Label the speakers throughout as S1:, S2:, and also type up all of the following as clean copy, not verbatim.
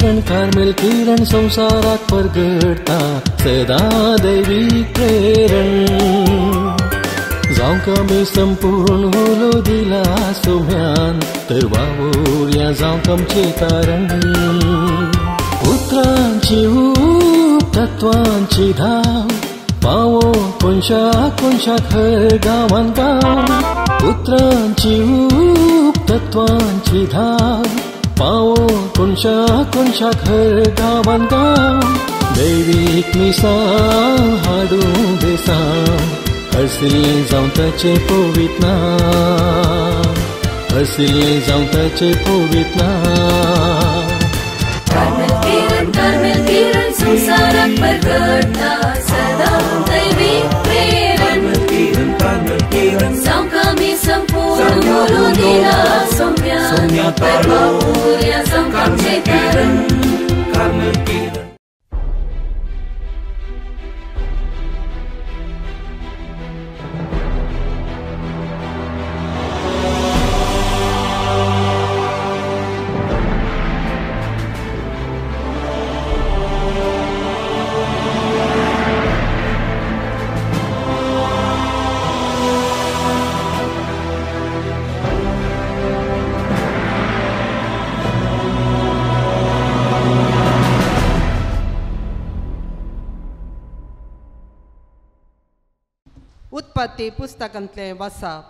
S1: किरण, Carmel किरण संवसाराक परगडटा सदां दैवीक प्रेरण. जावंक आमी संपूर्ण उलो दिला सोम्यान तर वावुरया जावंक आमचें तारण. उतरांची ऊब तत्वांची धाव पावो कोनशा कोनशाक हर गांवान गांव. उतरांची ऊब तत्वांची धाव पावो कोनशा कोनशाक हर गांवान गांव. दैवीक मिसां हाडूं देसां हरसिल्लें जावं ताचें पवित्र नांव, हरसिल्लें जावं ताचें पवित्र नांव.
S2: कार्मेल किरण, कार्मेल किरण संवसाराक परगडटा सदां दैवीक प्रेरण. जावंक आमी संपूर्ण उलो दिला सोम्यान तर वावुरया जावंक आमचें तारण.
S3: उत्पत्ती पुस्तकांतलें वाचप.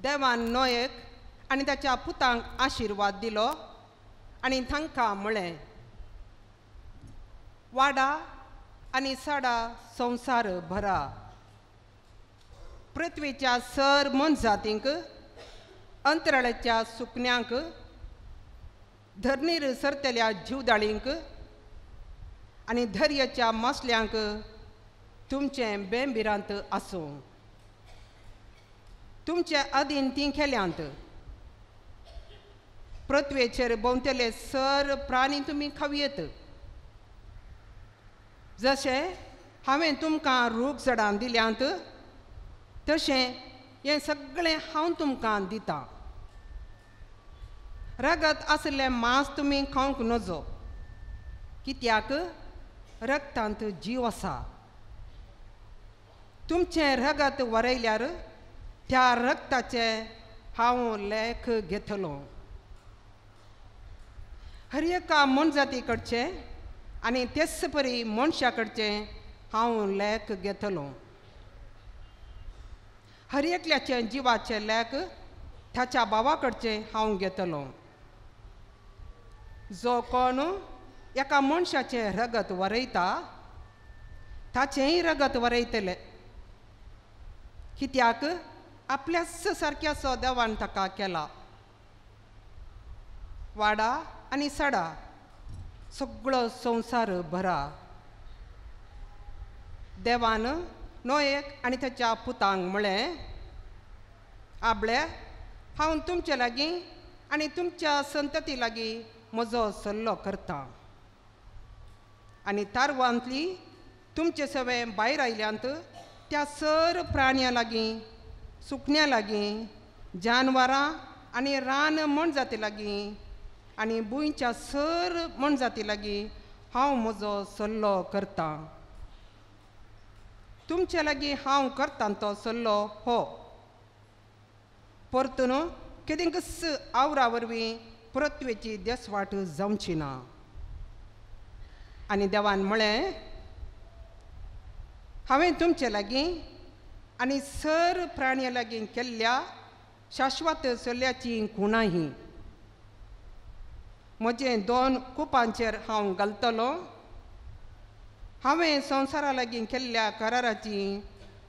S3: देवान नोयेक आनी ताच्या पुतांक आशिर्वाद दिलो आनी तांकां म्हळें, वाडा आनी साडा संवसार भरा, पृथ्वीच्या सर मनजातींक, अंतराळाच्या सुकण्यांक, धरणीर सरतल्या जिवदाळींक आनी दर्याच्या मासल्यांक तुमचें बेंबिरांत आसूं. तुमचे अधीन तीं केल्यांत. पृथ्वेचेर भोंवतले सर प्राणी तुमी खावयेत. जशें हांवें तुमकां रूख झाडां दिल्यांत तशें हें सगळें हांव तुमकां दितां. रगत आशिल्लें मांस तुमी खावंक नजो, कित्याक रगतांत जीव आसा. तुमचें रगत वरयल्यार त्या रगताचें हांव लेख घेतलो. हर एका मनजाती कडचें आनी तेच परी मनशा कडचें हांव लेख घेतलो. हर एकल्याचें जिवाचें लेख ताच्या भावा कडचें हांव घेतलो. जो कोण एका मनशाचें रगत वरयता ताचेंय रगत वरयतलें, कित्याक आपल्याच सारक्याचो देवान ताका केला. वाडा आनी सडा सगळो संवसार भरा. देवान नोयेक आनी ताच्या पुतांक म्हळें, आबळे हांव तुमचे लागीं आनी तुमच्या संतती लागीं म्हजो सल्लो करतां आनी तारवांतली तुमचे सवे भायर आयल्यांत त्या सर प्राण्यां लागीं, सुकण्यां लागीं, जानवरां आनी रान मनजाती लागीं आनी भुंयच्या सर मनजाती लागीं हांव म्हजो सल्लो करतां. तुमचे लागीं हांव करतां तो सल्लो हो, परतून केदिंकच आवरा वरवीं पृथ्वेची देसवाट जावची ना. आनी देवान म्हळें, हांवें तुमचे लागीं आनी सर प्राण्यां लागीं केल्ल्या शाश्वत सल्ल्याची खुणां ही. म्हजें दोन कुपांचेर हांव घालतलो. हांवें संवसारा लागीं केल्ल्या कराराची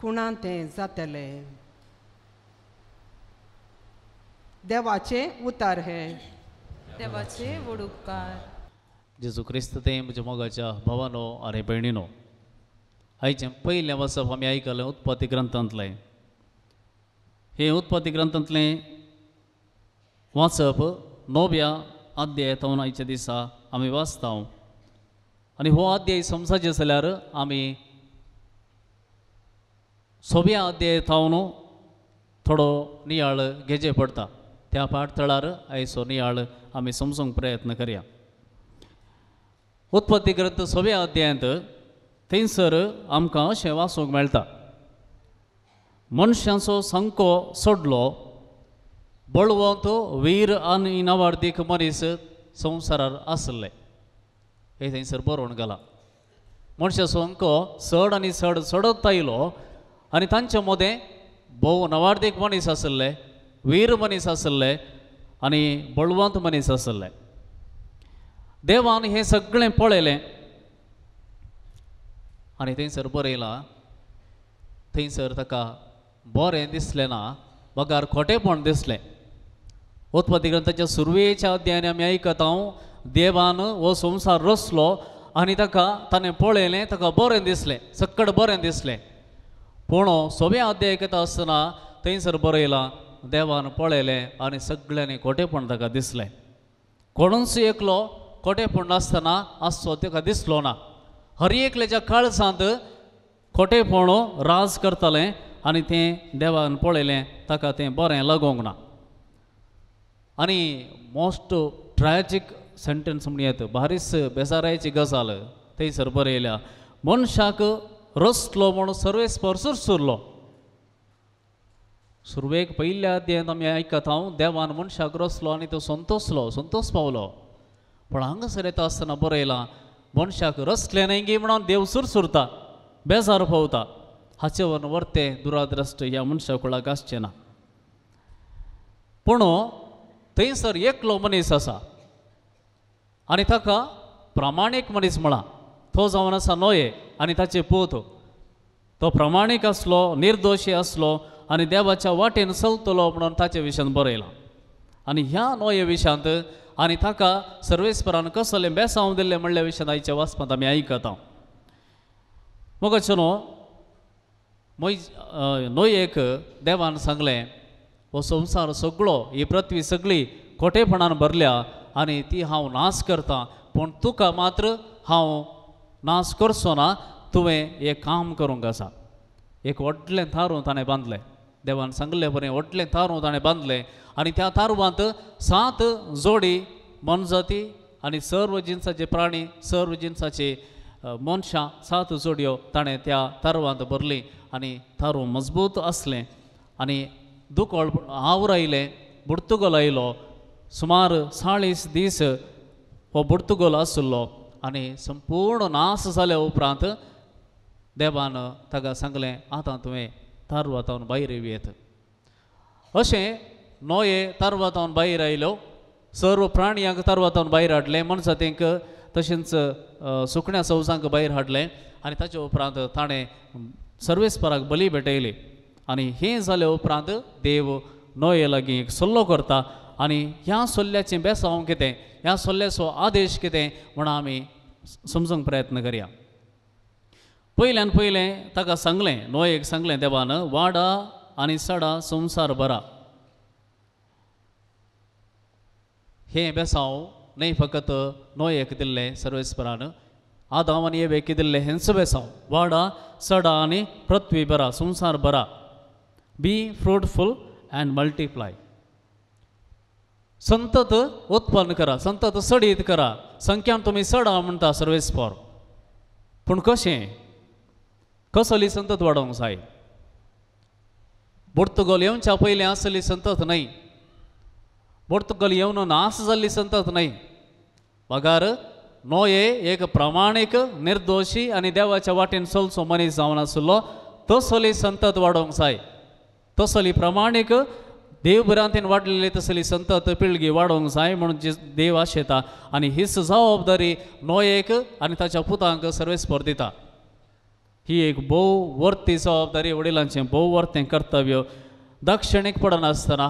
S3: खुणां तें जातलें. देवाचें उतार हें.
S4: देवाचे व्हड उपकार.
S5: जेजू क्रिस्त ते म्हज्या मोगाच्या भावानो आनी भयणीनो, आयचें पयलें वाचप आमी आयकलें उत्पत्ती ग्रंथांतलें. हें उत्पत्ती ग्रंथांतलें वाचप 9व्या अध्याय थावन आयच्या दिसा आमी वाचता. आनी हो अध्याय समजाचें जाल्यार आमी 6व्या अध्याय थावन थोडो नियाळ घेवचें पडटा. त्या पाठथळार आयचो नियाळ आमी समजूंक प्रयत्न करया. उत्पत्ती ग्रंथ 6व्या अध्यायांत थंयसर आमकां अशें वाचूंक मेळटा, मनशांचो संको सोडलो, बळवंत वीर आनी नवार्दीक मनीस संवसारार आसले. हें थंयसर बरोवन घालां. मनशाचो अंको चड आनी चड चडत आयलो आनी तांचे मदें भोव नवार्दीक मनीस आसले, वीर मनीस आसले आनी बळवंत मनीस आसले. देवान हें सगळें पळयलें आनी थंयसर बरयलां, थंयसर ताका बरें दिसलें ना, बगार खोटेपण दिसलें. उत्पत्ती ग्रंथाच्या सुरवेच्या अध्यायान आमी आयकता हांव, देवान हो संवसार रचलो आनी ताका ताणें पळयलें, ताका बरें दिसलें, सक्कड बरें दिसलें. पूण 6व्या अध्याय आयकता आसतना थंयसर बरयलां, देवान पळयलें आनी सगळ्यांनी खोटेपण ताका दिसलें. कोणूच एकलो खोटेपण नासतना आसचो ताका दिसलो ना. हर एकल्याच्या काळजांत खोटेपण राज करतालें आनी तें देवान पळयलें, ताका तें बरें लागोंक ना. आनी मोस्ट ट्रॅजीक सेंटेन्स म्हणून येता, बारीस बेजारायची गजाल थंयसर बरयल्या, मनशाक रचलो म्हूण सर्वेस्पर सुरसुरलो. सुरवेक पयल्या अध्यायांत आमी आयकता हांव, देवान मनशाक रचलो आनी तो संतोसलो, संतोस पावलो. पूण हांगासर येता आसतना बरयलां, मनशाक रचलें न्हय गी म्हणून देव सुरसुरता, बेजार पावता. हाचे वरून वर्तें दुराद्रश्ट ह्या मनशा कुळाक आसचें ना. पूण थंयसर एकलो मनीस आसा आनी ताका प्रामाणीक मनीस म्हळा, तो जावन आसा नोये आनी ताचे पूत. तो प्रामाणीक आसलो, निर्दोशी आसलो आनी देवाच्या वाटेन चलतलो म्हणून ताचे विशयान बरयलां. आनी ह्या नोये विशयांत आनी ताका सर्वेस्परान कसलें बेसांव दिल्लें म्हणल्या विशयान आयच्या वाचपांत आमी आयकता. मोगाचो न्हू नोयेक देवान सांगलें, हो संवसार सगळो, ही पृथ्वी सगळी खोटेपणान भरल्या आनी ती हांव नाश करतां, पूण तुका मात्र हांव नाश करचो ना. तुवें एक काम करूंक आसा. एक व्हडलें तारूं ताणें बांदलें, देवान सांगलें बरें व्हडलें तारूं ताणें बांदलें आनी त्या तारवांत 7 जोडी मनजाती आनी सर्व जिनसाचे प्राणी, सर्व जिनसाचे मनशां 7 जोडयो ताणें त्या तारवांत भरली आनी तारूं मजबूत आसलें. आनी दुकळ our आयलें, बुडतुगोल आयलो, सुमार 40 दीस हो बुडतुगोल आशिल्लो आनी संपूर्ण नाश जाल्या उपरांत देवान ताका सांगलें, आतां तुवें तारवातावन भायर येत. अशें नोये तारवातावन भायर आयलो, सर्व प्राणयांक तारवातावन भायर हाडलें, मनजातींक तशेंच सुकण्या सवजांक भायर हाडलें आनी ताचे उपरांत ताणें सर्वेस्पराक बली भेटयली. आनी हें जाल्या उपरांत देव नोये लागीं एक सल्लो करता आनी ह्या सल्ल्याचें बेसांव कितें, ह्या सल्ल्याचो आदेश कितें म्हूण आमी समजूंक प्रयत्न करया. पयल्यान पयलें ताका सांगलें, नोयेक सांगलें देवान, वाडा आनी सडा संवसार भरा. हें बेसांव न्हय फकत नोयेक दिल्लें सर्वेस्परान, आदाम आनी एवेक दिल्लें हेंच बेसांव, वाडा सडा आनी पृथ्वी भरा, संवसार भरा. बी फ्रुटफूल अँड मल्टिप्लाय. संतत उत्पन्न करा, संतत सडीत करा, संख्यान तुमी सडा म्हणटा सर्वेस्पर. पूण कशें, कसली संतत वाडोवंक जाय? पुर्तुगोल येवच्या पयलीं आसली संतत न्हय, पुर्तुगोल येवन नाश जाल्ली संतत न्हय, बगार नोये एक प्रामाणीक निर्दोशी आनी देवाच्या वाटेन चलचो मनीस जावन आशिल्लो, तसली संतत वाडोवंक जाय, तसली प्रामाणीक देव भिरांतेन वाडलेली तसली संतत पिळगी वाडोवंक जाय म्हणून देव आशेता. आनी हीच जबाबदारी नोयेक आनी ताच्या पुतांक सर्वेस्पर दिता. ही एक भोव वर्ती जबाबदारी, वडिलांचें भोव वर्तें कर्तव्य. दक्षिणेक पडनासतना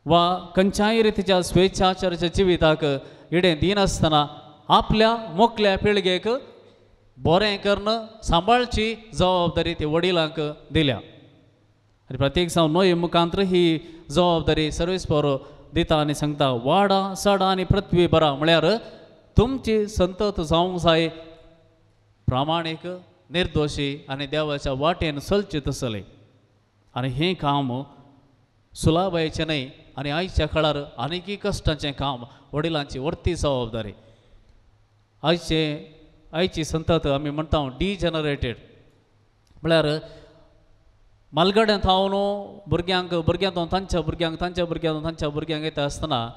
S5: वा खंयच्याय रितीच्या स्वेच्छाचाराच्या जिविताक इडें दिनासतना आपल्या मोकल्या पिळगेक बरें करून सांबाळची जबाबदारी ती वडिलांक दिल्या. आनी प्रत्येक जावं नोये मुखांत्र ही जबाबदारी सर्वेस्पर दिता आनी सांगता, वाडा सडा आनी पृथ्वी बरा, म्हळ्यार तुमची संतत जावंक जाय प्रामाणीक निर्दोशी आनी देवाच्या वाटेन चलचे तसले. आनी हें काम सुलाबायचें न्हय, आनी आयच्या काळार आनीकय कश्टांचें काम, वडिलांची व्हडती जबाबदारी. आयची संतत आमी म्हणटा डिजनरेटेड, म्हळ्यार मालगड्यांत हांव भुरग्यांक, भुरग्यांत तांच्या भुरग्यांक, तांच्या भुरग्यांक, तांच्या भुरग्यांक येता आसतना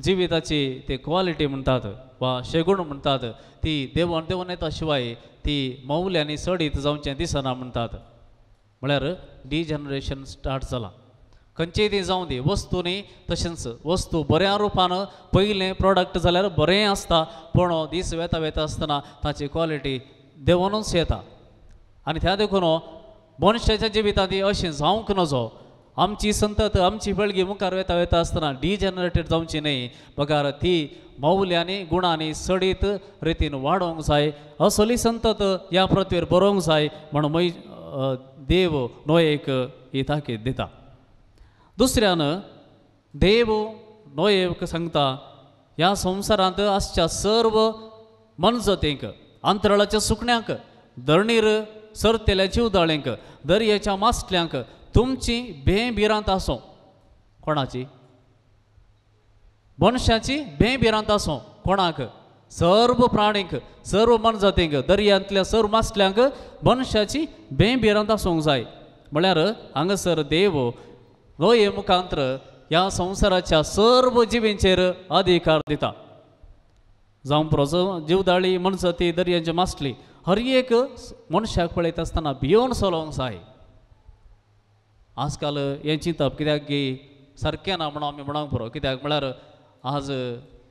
S5: जिविताची ते क्वॉलिटी म्हणटात वा शेगूण म्हणटात ती देवन देवन येता शिवाय ती मौल्यांनी सडीत जावचें दिसना म्हणटात. म्हळ्यार डिजनरेशन स्टार्ट जालां. खंयचेय ती जावं दी वस्तू न्ही, तशेंच वस्तू बऱ्या रुपान पयलें प्रोडक्ट जाल्यार बरें आसता, पूण दीस वेता वेता आसतना ताची क्वॉलिटी देवनूच येता. आनी त्या देखून मनशाच्या जिवितांत ती अशें जावंक नजो. आमची संतत, आमची पिळगी मुखार वेता वेता आसतना डिजनरेटेड जावची न्हय, बगार ती मौल्यांनी गुणांनी सडीत रितीन वाडोवंक जाय. असली संतत ह्या पृथ्वीर बरोवंक जाय म्हण देव नोयेक ही ताकीद दिता. दुसऱ्यान देव नोयेक सांगता ह्या संवसारांत आसच्या सर्व मनजतींक, अंतराळाच्या सुकण्यांक, धरणीर सरतेल्या जिवदाळेंक, दर्याच्या मासल्यांक तुमची भें भिरांत आसूं. कोणाची? मनशाची भें भिरांत आसूं. कोणाक? सर्व प्राणींक, सर्व मनजातींक, दर्यांतल्या सर्व मासल्यांक मनशाची भें भिरांत आसूंक जाय. म्हळ्यार हांगासर देव नोये मुखांत्र ह्या संवसाराच्या सर्व जिवींचेर अधिकार दिता. जावं पुरो जिवदाळी, मनजाती, दर्यांची मासली, हर एक मनशाक पळयता आसतना भियोन चलोवंक जाय. आजकाल हें चिंतप कित्याक की सारकें ना म्हणून आमी म्हणूंक पुरो. कित्याक म्हळ्यार आज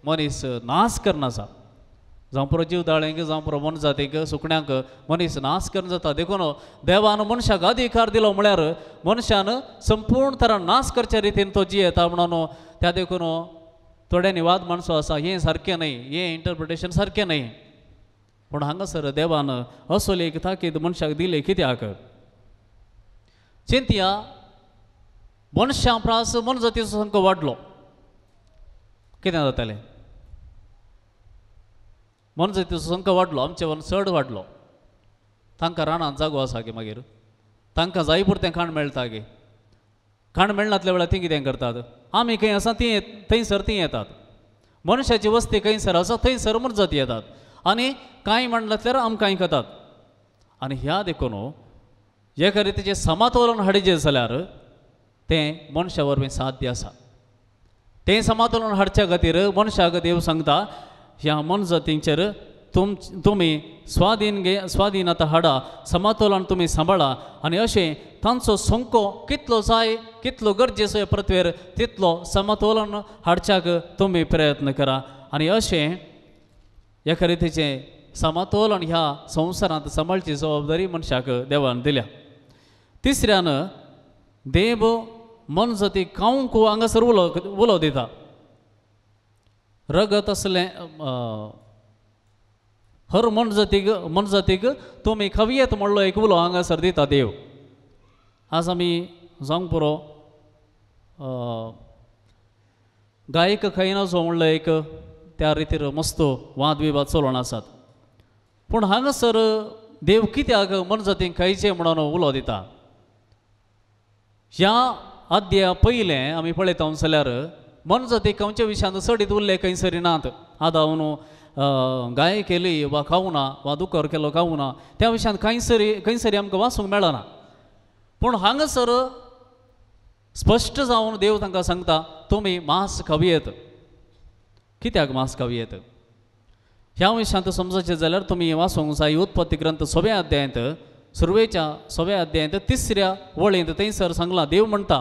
S5: मनीस नाश करना आसा. जावं पुरो जिवदाळेंक, जावं पुरो मनजातीक, सुकण्यांक मनीस नाश करून जाता. देखून देवान मनशाक अधिकार दिलो म्हळ्यार मनशान संपूर्ण तरा नाश करच्या रितीन तो जियेता म्हणून. त्या देखून थोड्यांनी वाद माणसो आसा हें सारकें न्हय, हें इंटरप्रिटेशन सारकें न्हय. पूण हांगासर देवान असली एक ताकीद मनशाक दिली कित्याक? चिंतया, मनशां प्रास मनजातीचो सामको वाडलो, कितें जातालें? मनजातीचो संख्या वाडलो, आमचे वन चड वाडलो. तांकां रानांत जागो आसा गे, मागीर तांकां जाय पुरतें खाण मेळटा गे. खाण मेळनातल्या वेळार तीं कितें करतात? आमी खंय आसा तीं थंयसर तीं येतात. मनशाची वस्ती खंयसर आसा थंयसर मनजाती येतात आनी कांय म्हणल्यार आमकांय खातात. आनी ह्या देखून एका रितीचें समतोलन हाडिचें जाल्यार तें मनशा वरवीं साध्य आसा. तें समतोलन हाडच्या खातीर मनशाक देव सांगता ह्या मनजातींचेर तुमी स्वाधीन घे, स्वाधीन आतां हाडा, समतोलन तुमी सांबाळा आनी अशें तांचो संको कितलो जाय, कितलो गरजेचो पृथ्वेर तितलो समतोलन हाडच्याक तुमी प्रयत्न करा. आनी अशें एका रितीचें समतोलन ह्या संवसारांत सांबाळची जबाबदारी मनशाक देवान दिल्या. तिसऱ्यान देव मनजाती खावंक हांगासर उलो उलो दिता. रगत असलें हर मनजातीक मनजातीक तुमी खावयेत म्हणलो एक उलो हांगासर दिता देव. आज आमी जावंक पुरो गायक खंयना जो म्हणलो एक त्या रितीर मस्त वाद विवाद चलोवन आसात. पूण हांगासर देव कित्याक मनजातींक खायचें म्हणून उलो दिता? ह्या अध्याया पयलें आमी पळयता जाल्यार मनजाती खंयच्या विशयांत चडीत उल्लेख खंयसरी नात. आदावन गाय केली वा खावना वा दुकर केलो खावना त्या विशयांत खंयसरी खंयसरी आमकां वाचूंक मेळना. पूण हांगासर स्पश्ट जावन देव तांकां सांगता तुमी मांस खावयेत. कित्याक मांस खावयेत? ह्या विशयांत समजचें जाल्यार तुमी वाचूंक जाय उत्पत्ती ग्रंथ सव्या अध्यायांत, सुरवेच्या सव्या अध्यायांत तिसऱ्या वळींत थंयसर सांगलां, देव म्हणटा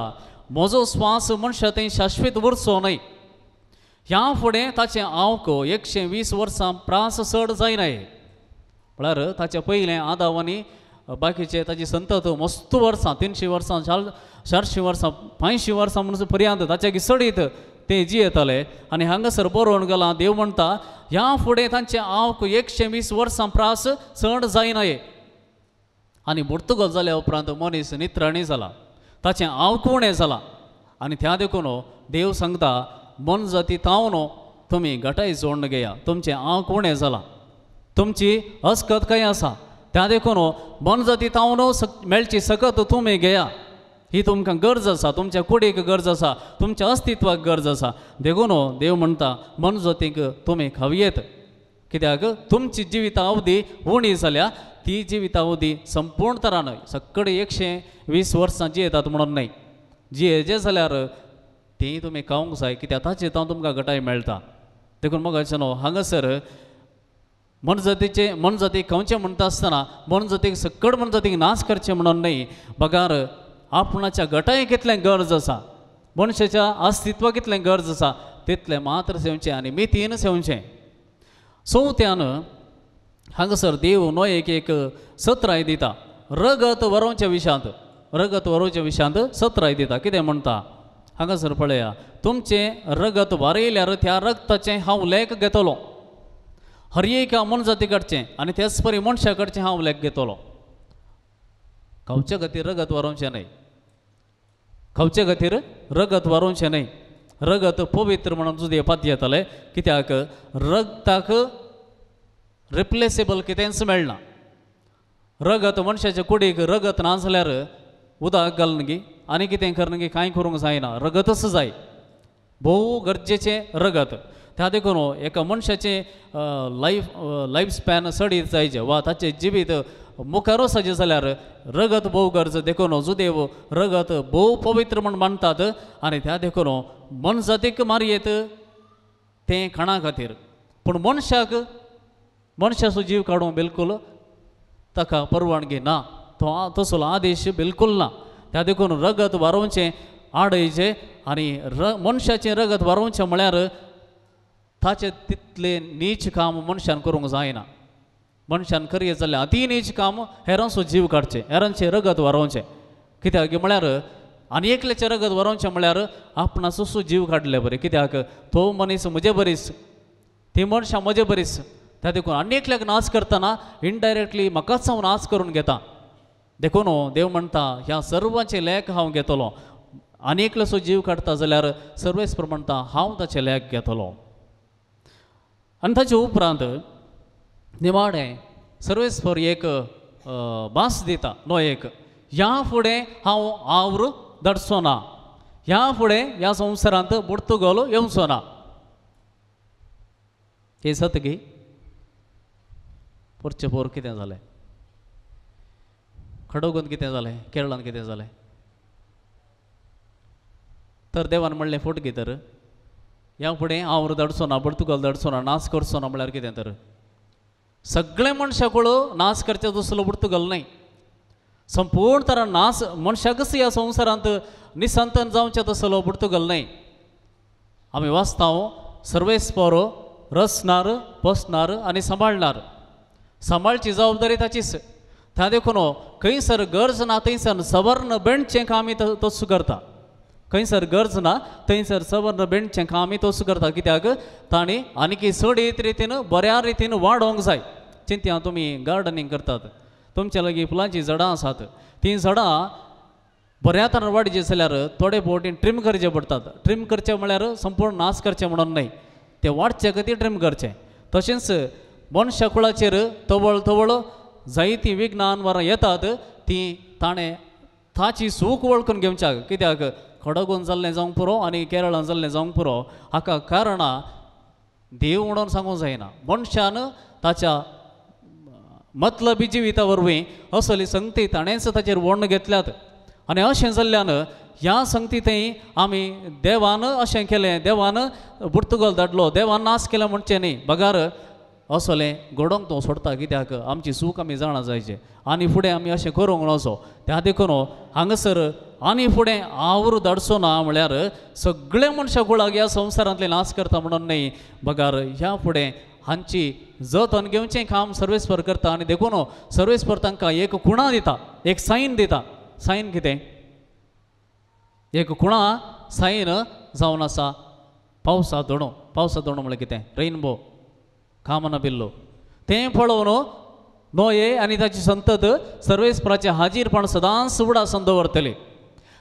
S5: म्हजो स्वास मनशा थंय शाश्वत उरचो न्हय, ह्या फुडें ताचें आवक 120 वर्सां प्रास चड जायनाय. म्हळ्यार ताचें पयलें आदाव आनी बाकीचे ताची संतत मस्त वर्सां, 300 वर्सां, 400 वर्सां, 500 वर्सां म्हणून पर्यंत ताच्या चडीत ते जियेताले. आनी हांगासर बरोवन गेलां देव म्हणटा ह्या फुडें तांचें आवक 120 वर्सां प्रास चड जायनाय. आनी पुर्तुगल जाल्या उपरांत मनीस नित्राणी जाला, ताचें आवक उणें जालां. आनी त्या देखून देव सांगता मनजाती तावन तुमी घटाय जोडून घेया, तुमचें आवक उणें जालां, तुमची अस्कत खंय आसा, त्या देखून मनजाती तावन मेळची सकत तुमी घेया. ही तुमकां गरज आसा, तुमच्या कुडीक गरज आसा, तुमच्या अस्तित्वाक गरज आसा. देखून देव म्हणटा मनजोतीक तुमी खावयेत, कित्याक तुमची जिविता अवधी उणी जाल्या, ती जिविता अवधी संपूर्ण तरान सगळे 120 वर्सां जियेतात म्हणून न्हय, जियेचे जाल्यार ती तुमी खावंक जाय, कित्याक ताचेर हांव तुमकां घटाय मेळटा. देखून मोगाचे न्हू हांगासर मनजातीचे मनजातीक खावचें म्हणटा आसतना मनजातीक सकड मनजातीक नाश करचें म्हणून न्हय, बगार आपणाच्या गटाय कितलें गरज आसा, मनशाच्या अस्तित्वाक कितलें गरज आसा तितलें मात्र सेवचें आनी मितीन सेवचें. चवथ्यान हांगासर देव नोयेक एक सत्राय दिता रगत वरोवच्या विशयांत, रगत वरोवच्या विशयांत सत्राय दिता. कितें म्हणटा हांगासर पळया, तुमचें रगत वारयल्यार त्या रगताचें हांव लेख घेतलो, हर एका मनजाती कडचें आनी त्याच परी मनशा कडचें हांव लेख घेतलो. खावचे खातीर रगत वारोवचें न्हय, खावचे खातीर रगत वारोवचें न्हय. रगत पवित्र म्हणून जुदे पात येताले, कित्याक रगताक रिप्लेसेबल कितेंच मेळना. रगत मनशाच्या कुडीक रगत ना जाल्यार उदक घालून गी आनी कितें करून गी कांय करूंक जायना, रगतच जाय, भोव गरजेचें रगत. त्या देखून एका मनशाचें लायफ स्पॅन चडीत जायचें वा ताचें जिवीत मुखार वचचें जाल्यार रगत भोव गरज. देखून जुदेव रगत भोव पवित्र म्हूण मानतात आनी त्या देखून मनजातीक मारयेत तें खाणा खातीर, पूण मनशाक मनशाचो जीव काडूंक बिलकूल ताका परवानगी ना, तो तसलो आदेश बिलकूल ना. त्या देखून रगत वारोवचें आडयचें आनी मनशाचें रगत वारोवचें म्हळ्यार ताचें तितलें नीच काम मनशान करूंक जायना. मनशान करयेत जाल्यार अती नीच काम हेरांचो जीव काडचें, हेरांचें रगत वारोवचें, कित्याक म्हळ्यार आनी एकल्याचें रगत वारोवचें म्हळ्यार आपणाचो जीव काडले बरें, कित्याक तो मनीस म्हजे बरीच, ती मनशां म्हजे बरीच. त्या देखून आनी एकल्याक नाश करतना इनडायरेक्टली म्हाकाच हांव नाश करून घेता. देखून देव म्हणटा ह्या सर्वांचे लेख हांव घेतलो, आनी एकल्याचो जीव काडटा जाल्यार सर्वेस्पर म्हणटा हांव ताचें लेख घेतलो. आनी ताचे उपरांत निमाणें सर्वेस्पर एक भास दिता नोयेक, ह्या फुडें हांव आवर धाडचो ना, ह्या फुडें ह्या संवसारांत पुर्तुगल येवचो ना. हें सत गी पोरचें पोर कितें जालें, खडोगून कितें जालें, केरळान कितें जालें, तर देवान म्हणलें फट गी तर ह्या फुडें हांव धाडचो ना, पुर्तुगल धाडचो ना, नाश करचो ना म्हळ्यार कितें तर सगळे मनशाक नाश करचे तसलो पुर्तुगल न्हय, संपूर्ण तरा नाश मनशाकच ह्या संवसारांत निसंतन जावचें तसलो पुर्तुगल न्हय. आमी वाचता सर्वेस्पर रचणार पोसणार आनी सांबाळणार, सांबाळची जबाबदारी ताचीच. त्या देखून खंयसर गरज ना थंयसर सवर्ण बेणचें काम आमी तस्सू करता, खंयसर गरज ना थंयसर सवर्ण बेणचें काम आमी तस्सू करता, कित्याक तांणी आनीक चडीत रितीन बऱ्या रितीन वाडोवंक जाय. चिंतया तुमी गार्डनींग करतात, तुमच्या लागीं फुलांचीं झाडां आसात, तीं झाडां बऱ्या तरान वाडची जाल्यार थोडे फावटी ट्रीम करचे पडटात. ट्रीम करचें म्हळ्यार संपूर्ण नाश करचें म्हणून न्हय, ते वाडचे खातीर ट्रीम करचें. तशेंच मनशा कुळाचेर तवळ तवळ जायतीं विज्ञान वरां येतात तीं ताणें ताची सूख वळखून घेवच्याक, कित्याक खडगून जाल्लें जावंक पुरो आनी केरळान जाल्लें जावंक पुरो, हाका कारणां देव म्हणून सांगूंक जायना. मनशान ताच्या मतलबी जिविता वरवीं असली संगती ताणेंच ताचेर वर्ण घेतल्यात आनी अशें जाल्ल्यान ह्या संगती थंय आमी देवान अशें केलें, देवान पुर्तुगल धाडलो, देवान नाश केलें म्हणचें न्हय, बगार असलें घडोवंक तो सोडटा, कित्याक आमची चूक आमी जाणा जायचे आनी फुडें आमी अशें करूंक नजो. त्या देखून हांगासर आनी फुडें आवर धाडचो ना म्हळ्यार सगळे मनशां कुळाक ह्या संवसारांतले नाश करता म्हणून न्हय, बगार ह्या फुडें हांची जतन घेवचें काम सर्वेस्पर करता. आनी देखून सर्वेस्पर तांकां एक खुणा दिता, एक सायन दिता. सायन कितें? एक खुणा सायन जावन आसा पावसा दोणो. पावसा दोणो म्हळ्यार कितें? रेनबो, कामना बिल्लो. तें पळोवन नोये आनी ताची संतत सर्वेस्पराचें हाजीरपण सदांच उडासन दवरतली.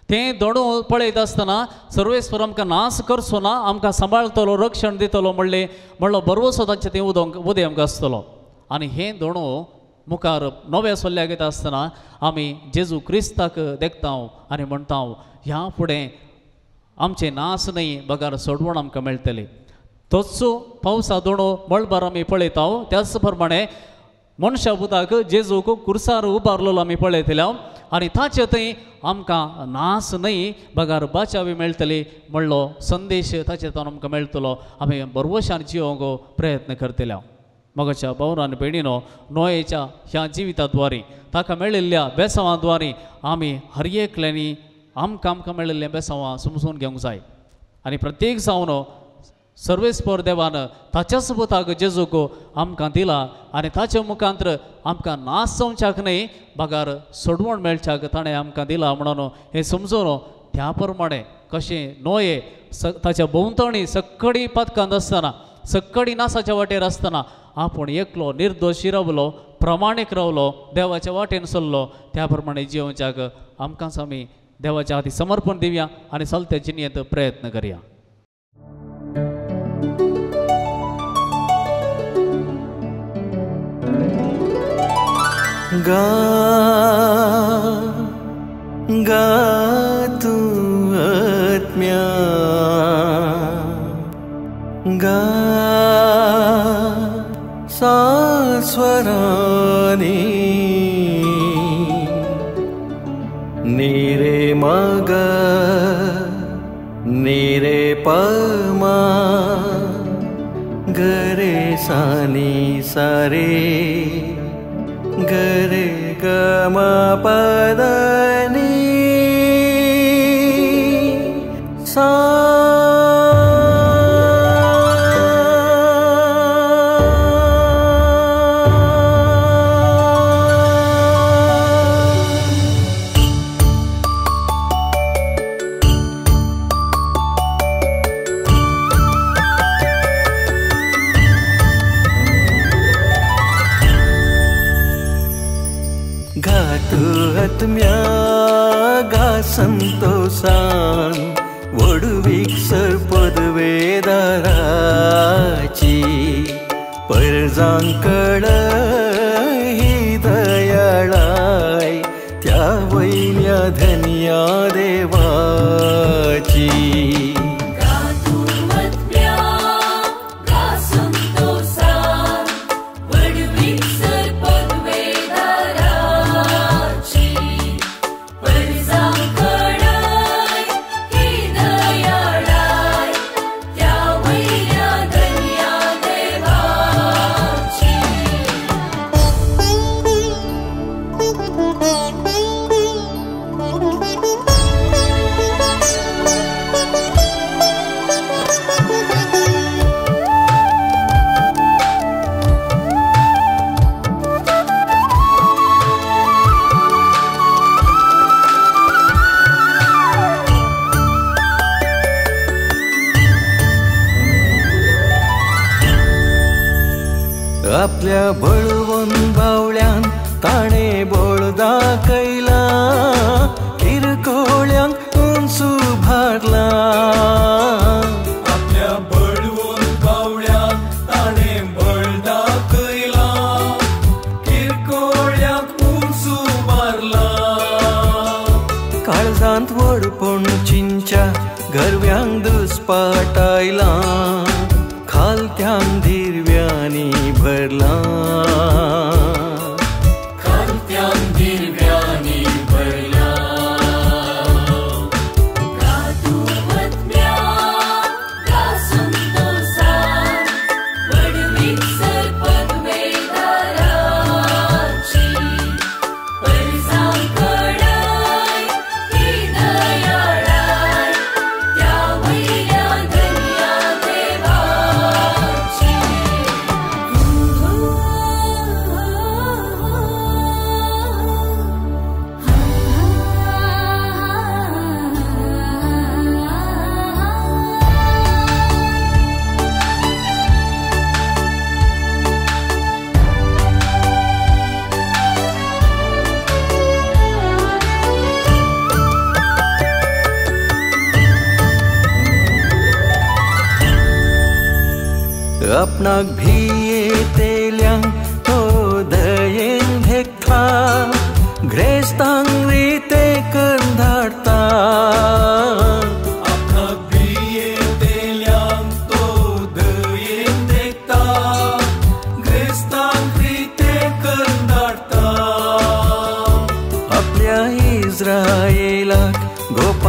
S5: तें दोणो पळयत आसतना सर्वेस्पर आमकां नाश करचो ना, आमकां सांबाळटलो, रक्षण दितलो म्हणलें म्हणलो भरवसो तांचें तें उदय आमकां आसतलो. आनी हें दोणो मुखार नव्या सोल्ल्याक येता आसतना आमी जेजू क्रिस्ताक देखता आनी म्हणटा ह्या फुडें आमचें नास न्हय बगार सोडवण आमकां मेळटली. तोच पावसा दोणो मळबार आमी पळयता त्याच प्रमाणे मनशा पुताक जेजूक कुर्सार उबारलेलो आमी पळयतले आनी ताचे थंय आमकां नास न्हय बगार बाचावी मेळटली म्हणलो संदेश ताचे थंय आमकां मेळटलो. आमी बरवशान जिवंक प्रयत्न करतले. मगाच्या भावना आनी भयणीनो नोयेच्या ह्या जिविता द्वारी ताका मेळिल्ल्या बेसांवा द्वारी आमी हर एकल्यांनी आमकां आमकां मेळिल्ल्या बेसांवां समजून घेवंक जाय आनी प्रत्येक जावन सर्वेस्पर देवान ताच्याच पुताक जेजूक आमकां दिला आनी ताचे मुखांतर आमकां नाश जावच्याक न्हय बगार सोडवण मेळच्याक ताणें आमकां दिला म्हणून हें समजून त्या प्रमाणे कशें नोये ताच्या भोंवतणी सक्कडी पातकांत आसतना सक्कडी नासाच्या वाटेर आसतना आपूण एकलो निर्दोशी रावलो, प्रमाणीक रावलो, देवाच्या वाटेन चल्लो. त्या प्रमाणे जिवच्याक आमकांच आमी देवाच्या हाती समर्पण दिवया आनी चलते जिणेंत प्रयत्न करया.
S1: गा गा तू आत्म्या गा सा स्वरानी नीरे मग नीरे पमा गरे सानी सारे गरे गम पदनी सा. गा संतोषान वडवीक सर पदवेदाराची परजांकड ही दयाळाय त्या वयल्या धन्या देवाची. आपल्या बळवून बावळ्यान ताणे बोळ दाखयला किरकोळ्यांक उंचू भारला.
S6: आपल्या बळवून बावळ्यान ताणे बळ दाखयला किरकोळ्यांक उंचू मारला.
S1: काळजांत व्हडपण चिंच्या गरव्यांक दुस्पाटायला खालत्यान दिरव्यांनी भरला.
S2: खालत्यान दिरव्यांनी भरला. गा तूं आत्म्या गा संतोषान वडवीक सर पदवेदाराची परजांकडाय ही दयाळाय त्या वयल्या धन्या देवाची.
S1: आपणाक भियेतेल्यांक तो दयेन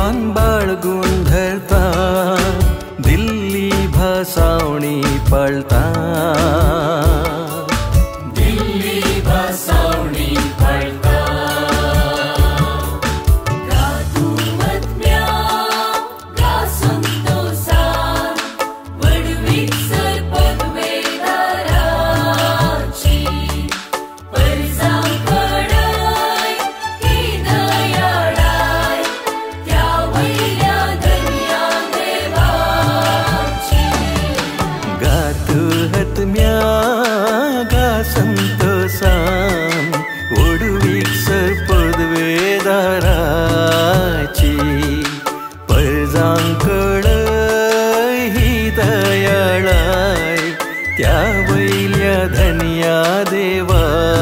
S1: देवान बाळगून धरता, दिल्ली भासावणी पाळता,
S2: दिल्ली भासावणी पाळता.
S1: पदवेदाराची परजांकड ही दयाळाय त्या वयल्या धन्या देवाची.